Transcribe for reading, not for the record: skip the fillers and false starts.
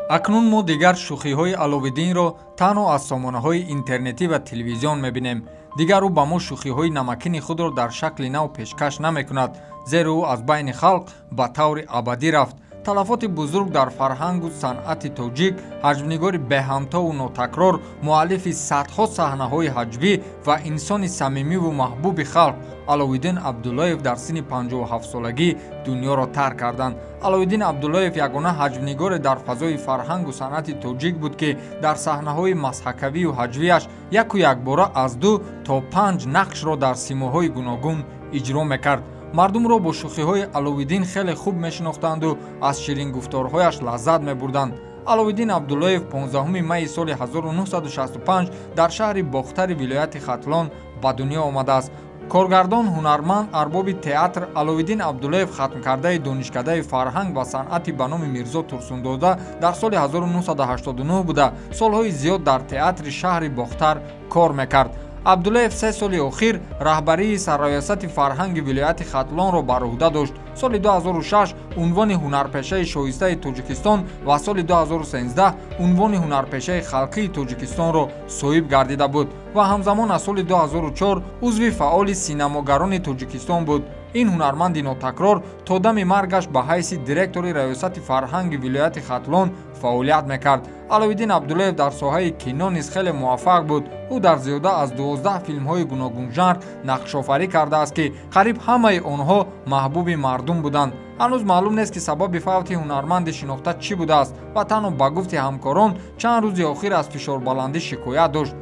Акнун мо дигар шӯхиҳои Аловиддинро танҳо аз сомонаҳои интернетӣ ва телевизион мебинем. Дигар ӯ ба мо шӯхиҳои намакини худро дар шакли нав пешкаш намекунад, зеро ӯ аз байни халқ ба таври абадӣ рафт. Талафоти бузург дар фарҳангу санъати тоҷик, ҳаҷвнигори беҳамтову нотакрор, муаллифи садҳо саҳнаҳои ҳаҷвӣ ва инсони самимиву маҳбуби халқ Аловиддин Абдуллоев дар синни 57-солагӣ дунёро тарк карданд. Аловиддин Абдуллоев ягона ҳаҷвнигоре дар фазои фарҳангу санъати тоҷик буд, ки дар саҳнаҳои масҳакавию ҳаҷвияш яку якбора аз 2 то 5 нақшро дар симоҳои гуногун иҷро мекард. Мардумро бо шӯхиҳои Аловиддин хеле хуб мешинохтанду аз ширингуфторҳояш лаззат мебурданд. Аловиддин Абдуллоев 15 майи соли 1965 дар шаҳри Бохтари вилояти Хатлон ба дунё омадааст. Коргардон, ҳунарманд, арбоби театр Аловиддин Абдуллоев хатмкардаи Донишкадаи фарҳанг ва санъати ба номи Мирзо Турсунзода дар соли 1989 буда, солҳои зиёд дар театри шаҳри Бохтар кор мекард. Абдуллоев 3 соли охир раҳбарии сарраёсати фарҳанги вилояти Хатлонро бар уҳда дошт. Соли 2006 унвони ҳунарпешаи шоистаи Тоҷикистон ва соли 2013 унвони ҳунарпешаи халқии Тоҷикистонро соҳиб гардида буд ва ҳамзамон аз соли 2004 узви фаъоли синамогарони Тоҷикистон буд. Ин ҳунарманди нотакрор то дами маргаш ба ҳайси директори раёсати фарҳанги вилояти Хатлон фаъолият мекард. Аловиддин Абдуллоев дар соҳаи кино низ хеле муваффақ буд. Ӯ дар зиёда аз 12 филмҳои гуногунжанр нақшофарӣ кардааст, ки қариб ҳамаи онҳо маҳбуби мардум буданд. Ҳанӯз маълум нест, ки сабаби фавти ҳунарманди шинохта чӣ будааст ва танҳо ба гуфти ҳамкорон чанд рӯзи охир аз фишорбаландӣ шикоят дошт.